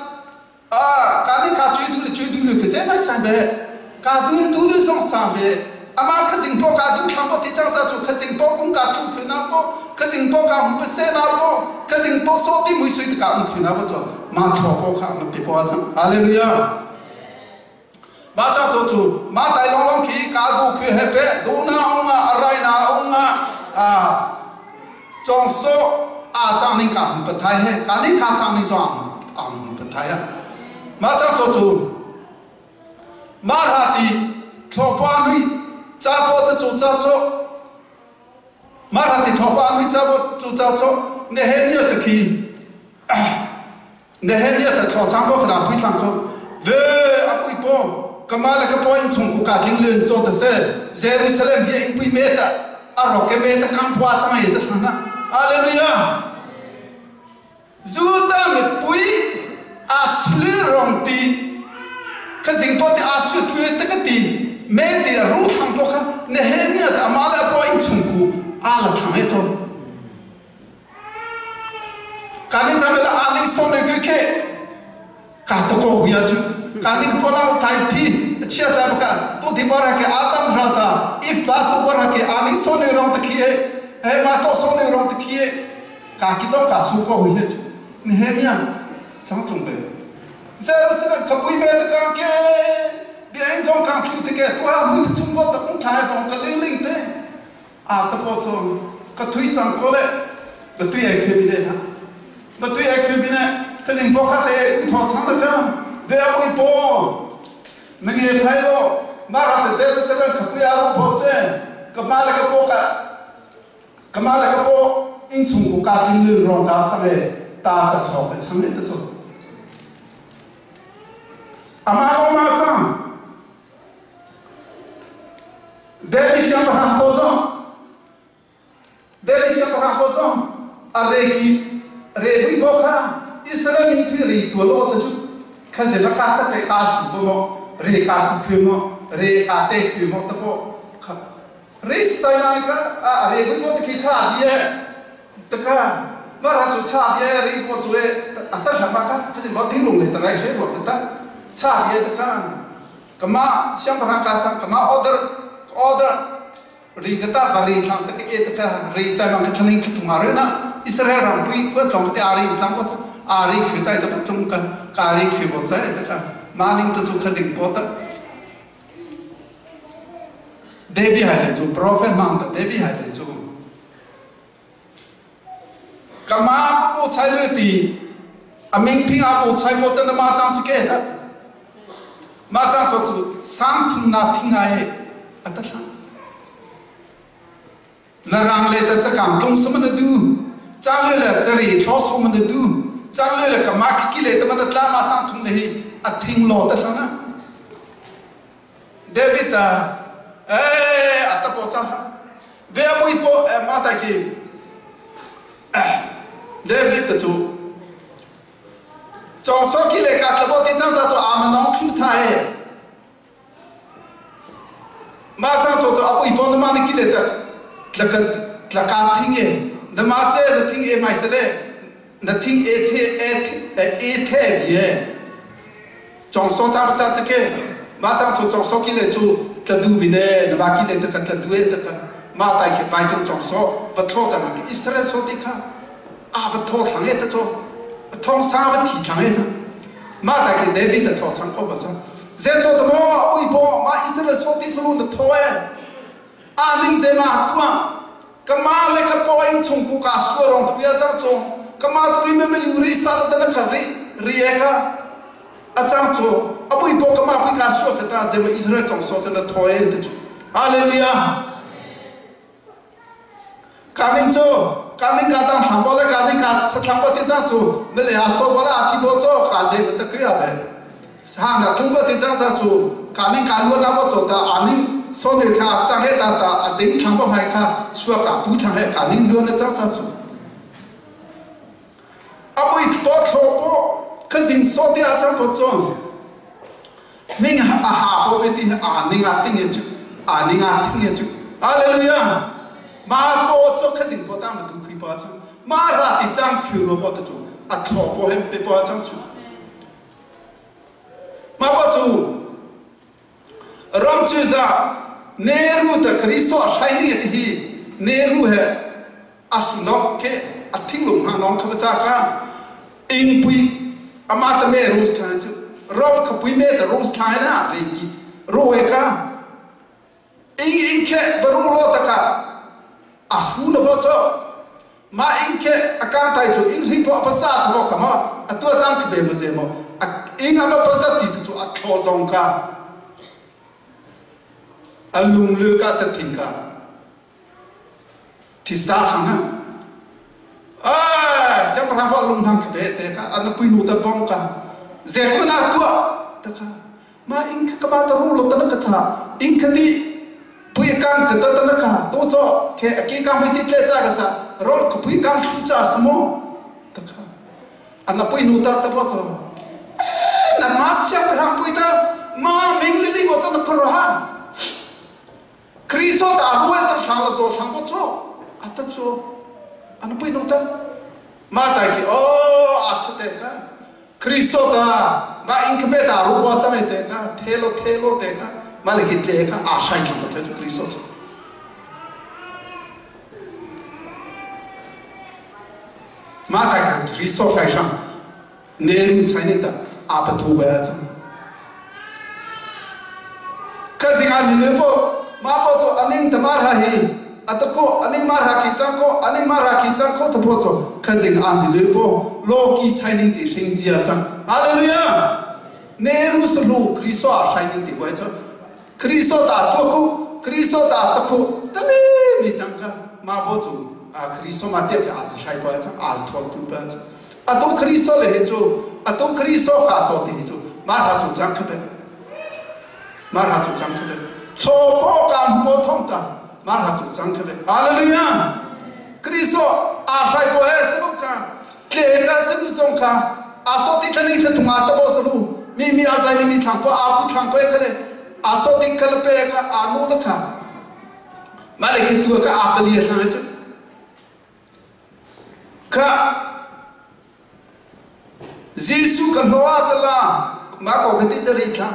Ah, ka ni ka chui du le chui du le ke mai san be ka du du le song san be ama kha sing po ka du thlang po ti chang cha chu kha sing po kung ka thu khu na po kha sing po ka mu pe se na po kha sing po so ti mui sui ka um khu na po cho ma tho po kha ma pe po cha hallelujah ma cha cho chu ma tai long long khi ka du khu he pe du na ong a arai na ong a a chong so a chang ning ka mu pa thai he ka ni ka chang ning so am mu pa thai a ma chang cho chu ma ra ti tho pa nui cha po ta chu cha cho ma ra ti tho pa nui cha po chu cha cho ne he nia ta khi ne he nia ta tho chang po khana pui thlang ko ve a pui po kama le ka po in chung ku ka tling len cho ta se Jerusalem bia in pui me ta a ro ke me ta kam phua chang ye ta thana hallelujah Juda mi pui a chli rong ti ka zing po te a su tu te ka ti me ti ru thang po kha ne he nia ta ma le po in chung ku a la thang he to Kani chamela ani so ne ke ke ka to ko huya chu kani ko la thai phi chia cha ka to thi bora ke atam rata if ba so bora ke ani so ne rong ta khie he ma to so ne rong ta khie ka ki to ka su ko huya chu ni he mia chang chung be Jerusalem ka pui me ta ka ke te ke tu ha mui chung bo ta ung thai dong ka ling ling te a ta po chu ka thui chang ko le ba tui ai khwe bi de ha ba tui ai khwe bi ne ka jing po kha te u tho chang la ka ve a pui po na nge phai lo ma ra te zel se la ka pui a ro po che ka ma le ka po ka ka ma le ka po in chung ku ka kin lun ro ta chang e ta ta tho ka chang e ta chu ama ro ma chang Delhi siangpahrang paw zong Delhi siangpahrang paw zong a re ki re bui paw kha Israel mi phi ri tual o te chu kha ze la ka ta pe ka tu bo mo re ka tu khwe mo re ka te khwe mo ta po kha re sai nai ka a re bui po te khi cha bi e ta ka ma ra chu cha bi e ri po chu e a ta sha ma ka kha ze bo ting lung le ta rai she bo ta cha bi e ta ka kama siangpahrang ka sang kama order order ri ka ta ba ri thlang ta ka e ta ka ri chai mang ka thaning ka thung ari na Israel ram pui khua tlong te ari thlang ko ari khwi tai ta patung ka ka ari khwi bo chai ta ka ma ning ta chu khajing po ta Devi hai le chu prophet mang ta Devi hai le chu kama bu chai le ti aming phing a bu chai po chan ma chang chi ke ta ma chang cho chu sang thung na thing ai ata thla na rang le ta chakam tlung sum na du chang le le chari thlo sum na du chang le le kama ki le ta ma tla ma sang thung le hi a thing lo ta thla na David a eh ata po cha ve pui po ma ta ki David ta chu chong so ki le ka tlabo ti chang cha chu a ma nong thu tha e ma chang chu chu apui po na ma ni ki le ta tlaka tlaka thing e na ma che na thing e mai se le na thing e the e e the bi e จองso cha cha cha ke ma chang chu chong so ki le chu tla du bi ne na ba ki le ta ka tla du e ta ka ma tai ke bai chung chong so va tho cha ma ki Israel so ti kha a va tho thang e ta cho thong sa va thi thang e ta ma tai ke David ta tho chang ko ba cha ze cho ta mo ui bo ma Israel so ti so lu na tho e a ning ze ma tua ka ma le ka po in chung ku ka su rong tu pia chang chu ka ma tu me me lu ri sa ta na kha ri ri e ka a chang chu abui po ka ma pui ka su ka ta ze ma Israel chong so chan da thoi te chu hallelujah ka ning chu ka ning ka tang thlang bo le ka ning ka sa thlang bo ti chang chu me le a so bo la a thi bo cho ka ze ma ta ku ya be sa na thung bo ti chang cha chu ka ning ka lu na bo cho ta a ning so ne kha chang he ta ta a ding thlang bo mai kha suwa ka pu thlang he ka ning lu na chang cha chu abui po tho po ka zing so te a chang po chon ming a ha po ve ti a ning a ting ye chu a ning a ting ye chu hallelujah ma po cho ka zing po tang du khui pa chang ma ra ti chang khu ro po ta chu a tho po hem pe po chang chu ma po chu ram chu za Nehru ta Kristo a hrai ni ti hi Nehru he a nok ke a thinglung ha nong kha cha ka ing pui ama ta me rose than chu rom kha pui me ta rose than na re ki ro e ka ing ing ke baru lo ta ka a hu na bo cho ma ing ke akang tai chu ing ri po pa sa tho ka ma a tua tang kha be ma ze mo a ing a pa sa ti chu a tho zong ka a lung le ka cha thing ka thi sa khang na a siang parang pa lung thang kha be te ka an pui nu ta vong ka ze ko na tua ta ka ma ing ka ba ta ru lo ta na ka cha ing kha ti pui kang ka ta ta na ka to cho ke ki kang pi ti tle cha ka cha rom ka pui kang thu cha smo ta ka an pui nu ta ta bo cho na ma siang parang pui ta ma ming li li bo cha na ko ha Kristo ta ruan ta sang la zo sang po cho ata cho an pui nu ta ma ta ki o a cha te ka Kristo ta ma ing kme ta ru bo cha me te ka the lo the lo te ka ma le ki tle ka a sai ka cha chu Kristo cho ma ta ka Kristo kai sang ne ru chai ni ta a pa thu ba cha Khazing ah ni le po ma po chu aning tamar ha hi atako aning mar ha ki chang ko aning mar ha ki chang ko to po chu khazing ah ni le po lo ki chaining ti hring zia chang hallelujah Neru slu Kristo a shining ti boy chu Kristo ta to khu Kristo ta ta khu tale mi chang ka ma po chu a Kristo ma te ka as shai pa chang as thol tu pa chu ato Kristo le he chu ato Kristo ka cho ti chu ma ha chu chang kha มาหาจุจังคือโชโปกามโปท่องตามาหาจุจังคือฮาเลลูยาคริสต์อาใครโปเฮสรุกาเคกาจะนุสงคาอาสติทนี่ทตุมาตบสรุมีมีอาศัยมีทางปอาพุทางปเคเลอาสติคลเปกาอานุลคามาเลยคิดตัวกาอาปลีทางจุka Jesu ka hloa tala ma ko ka ti chari thla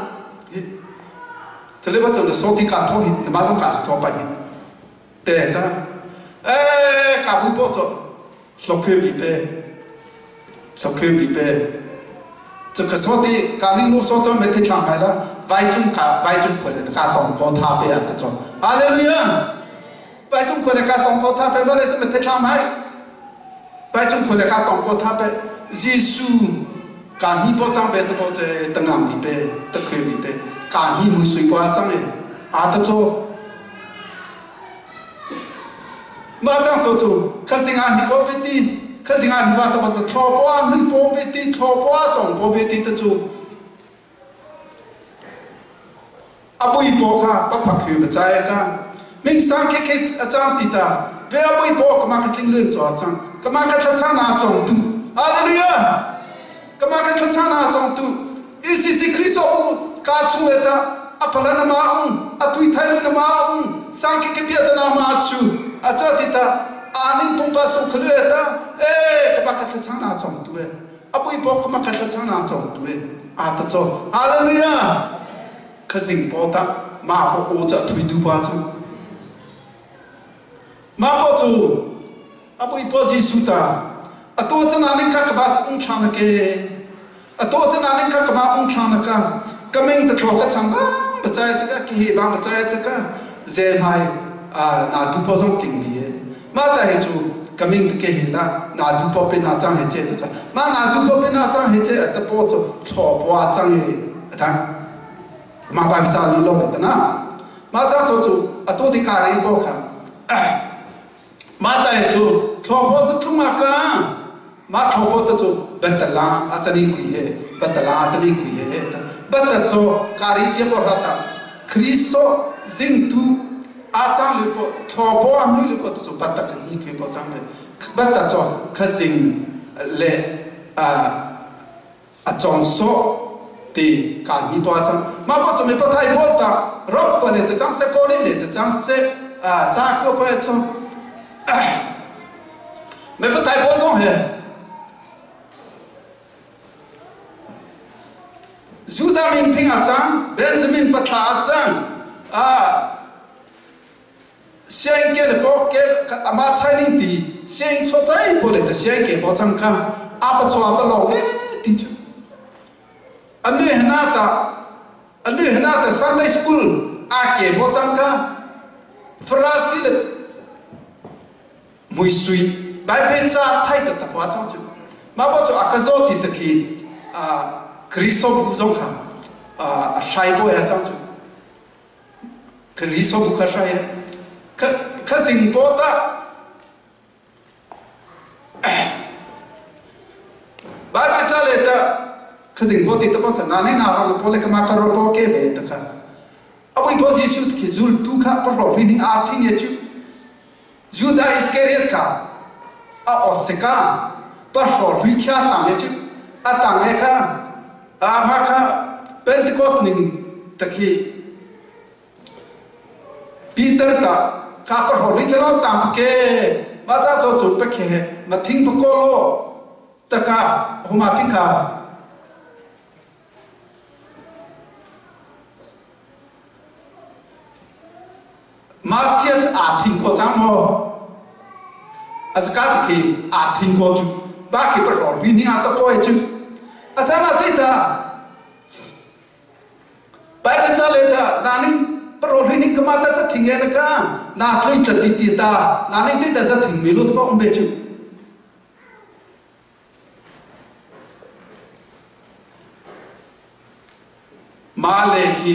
chale ba chale so ti ka tho hi ma so ka tho pa hi te ka e ka bu po cho lo khe bi pe lo khe bi pe 这个说的，刚你路说这没听上来了，外中卡外中过来的卡当高塔边的做，哈利路亚，外中过来卡当高塔边，我来是没听上来，外中过来卡当高塔边，耶稣，การที่พ่อจ้างเป็นตัวเจตั้งงานที่เป็นตะคุยที่เป็นการที่มือสุยกว่าจ้างเองอาตโจมาจ้างโจโจข้าสิงานที่พ่อวิธีข้าสิงานที่ว่าตัวจะทอปว่าหรือพ่อวิธีทอปว่าต้องพ่อวิธีตะโจอบุยพ่อข้าปะผักคือปัจจัยข้ามิงสังเคเคอาจารย์ติตาเวอบุยพ่อกมาคัดลิงเลื่อนจอจังกมาคัดชานาจงตุฮาเลลูยากมาคัดชานาจงตุอีซีซีคริสต์กาชุเอตาอภลนามาอุงอตุยไทยนมาอุงสังเคเคเปียตนามาชูอาจารย์ติตาอานิปุงปะสุขเลือตาเอ๊กมาคัดชานาจงตุเออบุยพ่อกมาคัดชานาจงตุเออาตโจฮาเลลูยาขสิงปอตามาปโอจะทุยดูปาจังมาปจูอบุยปอซีสุตาอตัวจะนานิคักบาตอุ้งชานเกอตัวจะนานิคักบาอุ้งชานกะกำเองตะโชกะชังบ้างปัจจัยจะกะกิบางปัจจัยจะกะเจมายนาดูปอซงติงดีมาแต่เหจูกำเองตะเกหิละนาดูปอเป็นนาจังเหเจตะกะมานาดูปอเป็นนาจังเหเจตะปอจูชอปวาจังเหทังมาบางจาลีลงเลยนะมาจ้าโจจูอตัวที่การิบอกค่ะมาแต่จูชอบพอสักทุ่งมากันมาชอบพอตัวจูบัตรลาอาจารย์คุยเฮบัตรลาอาจารย์คุยเฮบัตรโจการิเจ้าบอกว่าคริสต์สิ่งตูอาจารย์เลยพอชอบพออันนี้เลยพอตัวจูบัตรกันนี่คุยพอจังเลยบัตรโจขสิ่งเลอาจารย์โซตีการนี้พอจังมาพอจะมีพอไทยพอตารบคนเลยแต่จังเสกอลินเลยแต่จังเสจากก็ไปจงไม่พอไทยพอจงเฮจูดามินพิงอาจังเบนซามินปัทลาอาจังเชียงเกลพอเกลอามาใช้นิ่งตีเชียงชดใจพอเลยแต่เชียงเกลพอจังค่ะอาปชัวปลอกเอ๊ตีจุอันนี้หน้าตาอันนี้หน้าตา Sunday School อาเก็บจังค่ะฟราซิลมุยสุยไปเป็นชาไทยแต่ตะพัวจังจุมาพอจุอากาโซติตะคีคริสต์บุจงค่ะใช้บ่อยจังจุคริสต์บุคใช้ข้าสิงโปตาไปเป็นชาเลตาขสิงปติตปะนานี่นาเราโพเลกมาคารโปเกเบตค่ะอบุยพอซิสุดขิจุลตุค่ะปรอฟินิอาทิเนจูจูดาอิสเคเรียตค่ะอาออสกาปรอฟิขยาตังเนจูอาตังเอค่ะอามาค่ะเป็นตะกอสนิงตะคีปีเตอร์ตาข้าปรอฟิขยาตังเกมาจ้าโจจุปะเคมาทิ้งปะโกโลตะกาหุมาทิ้งค่ะมาเทียสอาทิงโกจังโมอาสกัดคีอาทิงโกจุบ้าคีปรอวินิอาตะโกยจุอาจารย์ติดาไปกันจะเลยตานานี่ ro ri ni kama ta cha thing e na ka na thlui tla ti ti ta na ni ti ta za thing mi lu pa um be chu ma le khi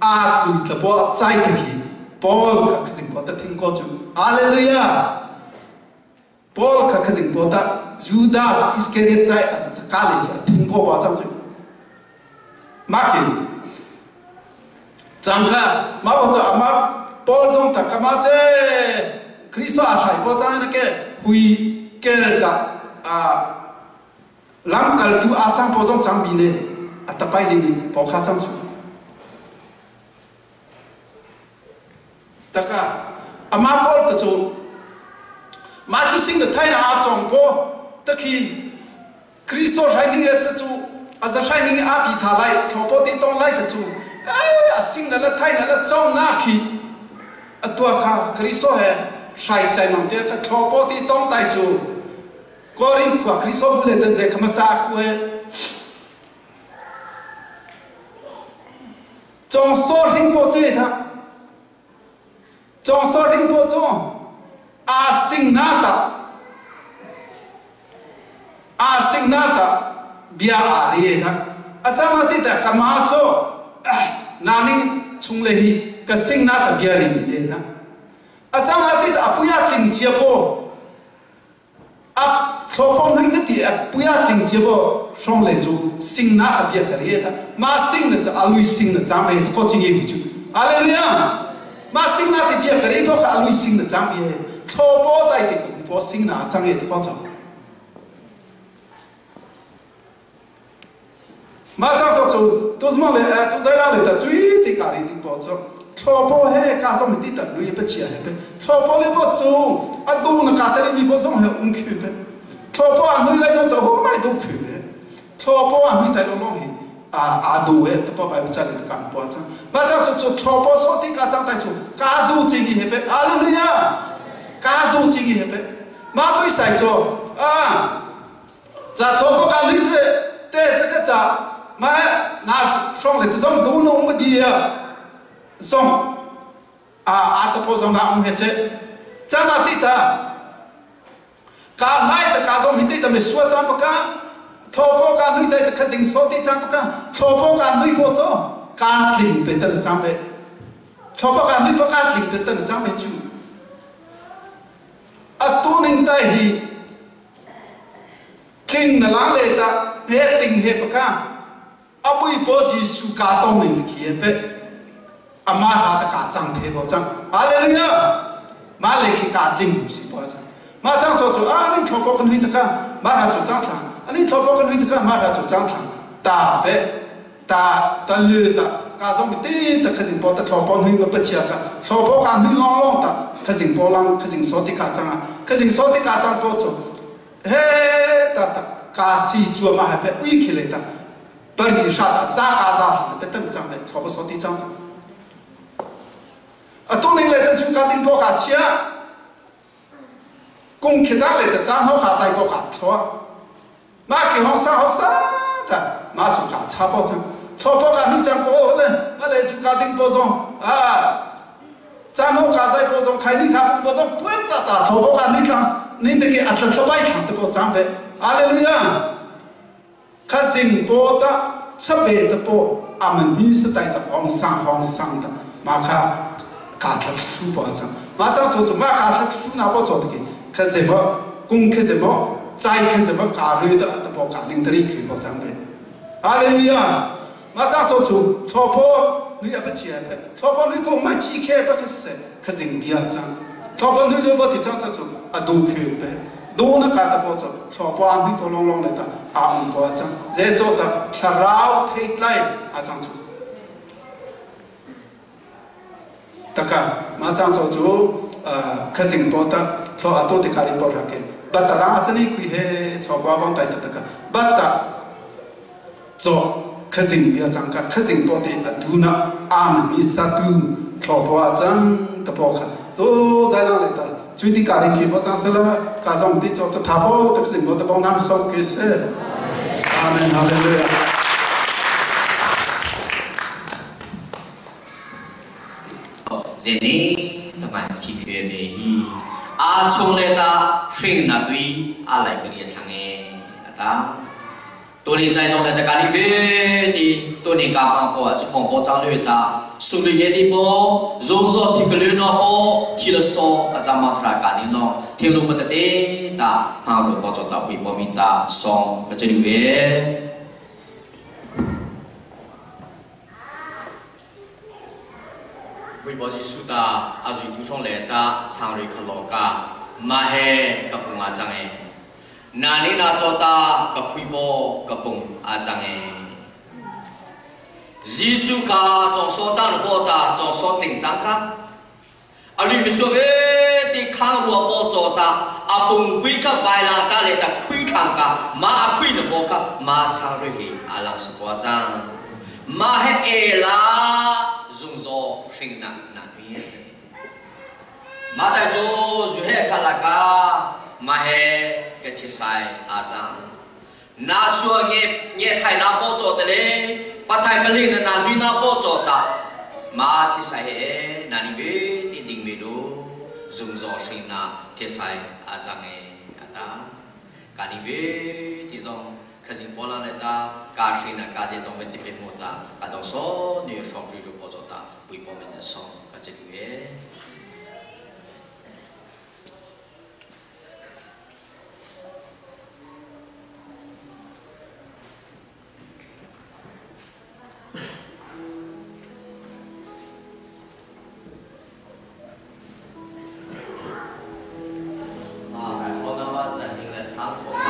a tlu tla po sai ti khi Paul kha khazing po ta thing ko chu hallelujah Paul kha khazing po ta Judas Iscariot chai a sa ka le khi a thing ko pa chang chu ma khi chang kha ma po cha ama Paul zong ta kama che Kristo a hrai po chang na ke hui kel ta a lamkaltu a chang po zong chang bi ne a tapai ling ni po kha chang chu Taka ama pawl te cu mah thil sing na thai na aa cawng po takhi Kristo hrai ning e te cu a za hrai ning a pi tha lai tho po te tong lai te cu a sing na la thai na la cawng na khi a tua kha Kristo he hrai chai mang te ka tho po te tong tai cu Korin khua Kristo bu le tan ze khama cha ku he Cawngsawr hring paw ce tha. Cawngsawr hring paw cu aa sing na ta aa sing na ta bia aa re tha. A cang ti ta kama cu na ning chung le hi ka sing na ta bia ri mi ne tha. A cang ti ta apuya tling chia po A thlopong hei ka ti a puya tling cia bo hrong le cu sing na ta bia ka ri ta ma sing na cha alui sing na chang be ko ching e chu hallelujah ma sing na ti bia ka ri bo kha alui sing na chang be thlopo tai ti ko po sing na chang e ko cha ma chang cho chu tu zmo le tu zai la le ta chui ti ka ri ti po cho thlo po he ka som ti ta lui pa chia he pe thlo po le po chu a du na ka ta ni po song he um khu pe thlo po a nui lai zo to ho mai du khu pe thlo po a nui tai lo long hi a a du e to po bai cha le ka po cha ma chang cho chu thlo po so ti ka chang tai chu ka du chi gi he pe hallelujah ka du chi gi he pe ma tui sai cho a Ca thawng ka lim te te ca ka ca ma na hrong le zong du no um di ya zong a a ta po zong na um he che ca na ti ta ka lai ta ka zong hi ti ta me suwa cha pa ka tho po ka nui tai ta khazing so ti cha pa ka tho po ka nui po cho ka tling pe ta chang pe tho po ka nui po ka tling pe ta chang pe chu atu ning tai hi Tling na lang le ta he ting he paka abui po Jesu ka tong ning khi pe ama ha ta ka chang the bo chang hallelujah ma le khi ka tling si po chang ma chang cho cho a ni tho po kan hui ta ka ma ra cho chang chang ani tho po kan hui ta ka ma ra cho chang chang ta pe ta ta lu ta ka zong mi ti ta khazing po ta tho po hui ma pa chia ka tho po ka hui long long ta khazing po lang khazing so ti ka chang a khazing so ti ka chang po cho he ta ta ka si chua ma ha pe ui khile ta pari sha ta za ka za pe tam chang le tho po so ti chang a tu ning le ta su ka ting po ka chia kung khita le ta chang ho kha sai po ka tho ma ki ho sa ho sa ta ma chu ka cha po chang tho po ka ni chang ko le ma le su ka ding po zong a chang ho ka sai po zong khai ni kha po zong puet ta ta tho po ka ni thang ni te ki atla thlabai thang te po chang be hallelujah kha sing po ta sabe ta po aman ni sa tai ta ong sang hong sang ta ma kha ka thla thu po chang ma chang chu chu ma ka thla thu na po cho te ki kha se bo kung kha se bo chai kha se bo ka ru da ta po ka ning tri khi po chang be hallelujah ma chang cho chu tho po ni a pa chia pe tho po ni ko ma chi khe pa kha se kha jing bia chang tho po ni le bo ti chang cha chu a du khu pe do na ka ta po cho tho po ang hi po long long le ta a um po chang je cho ta thlarau thei tlai a chang chu Taka ma chang cho chu khazing po ta tho ato te kari po ra ke batta la achani kui he tho pa bang tai ta taka batta cho khazing bia chang ka khazing po te aduna am mi sa tu tho po chang ta po kha to zai lang le ta chui ti kari ki po chang sala ka zong ti cho ta tha po ta khazing po ta bong nam so ke se amen hallelujah. Zeni tamai thi khwe me hi a chung le ta hring na tui a lai kari thlang e ata tuni chai zong le ta kani ve ti tuni ka pang po a khong po chang le ta sung li ge ti po zong zo thi ka le no po thi la so a chama thra ka ni no thing lu ma ta te ta ma ro po cho ta pui po mi ta song ka chenu e ဝိဘောစီစုတာအဇူတူဆောင်လေတာချောင်းရီခလောကာမဟေကပုငါချငေနာနီနာချောတာကခွိဘောကပုအာချငေဂျေစုကာကြောင့်စောချန်ဘောတာကြောင့်စောတင်ချန်ကာအလိမဆိုဝေတိခါရောဘောချောတာအပုန်ကွိကဝိုင်လာတာလေတာခွိထံကာမာအခွိနဘောကာမာချာရီဟီအလံစပွားချန်မာဟေအေလာဇုံဇောရှင်နာနာနွေမာတိုင်ချိုဇူဟေခလာကာမာဟေကတိဆိုင်အာချန်နာဆွငေငေထိုင်နာပေါ်ကြောတလေပထိုင်မလိနနာနွေနာပေါ်ကြောတာမာတိဆိုင်ဟေနာနိဝေတိဒင်းမေလိုဇုံဇောရှင်နာတိဆိုင်အာချန်ငေအတာကာနိဝေတိဇောခဇင်ပေါ်လာလက်တာကာရှိနာကာဇေဇောဝေတိပေမောတာအတော့စောနေဆောင်ရီရပေါ်ကြောတာပွေပေါ်မင်းဆောကကြည့်ရဲ့ 啊，我那么在听了三个。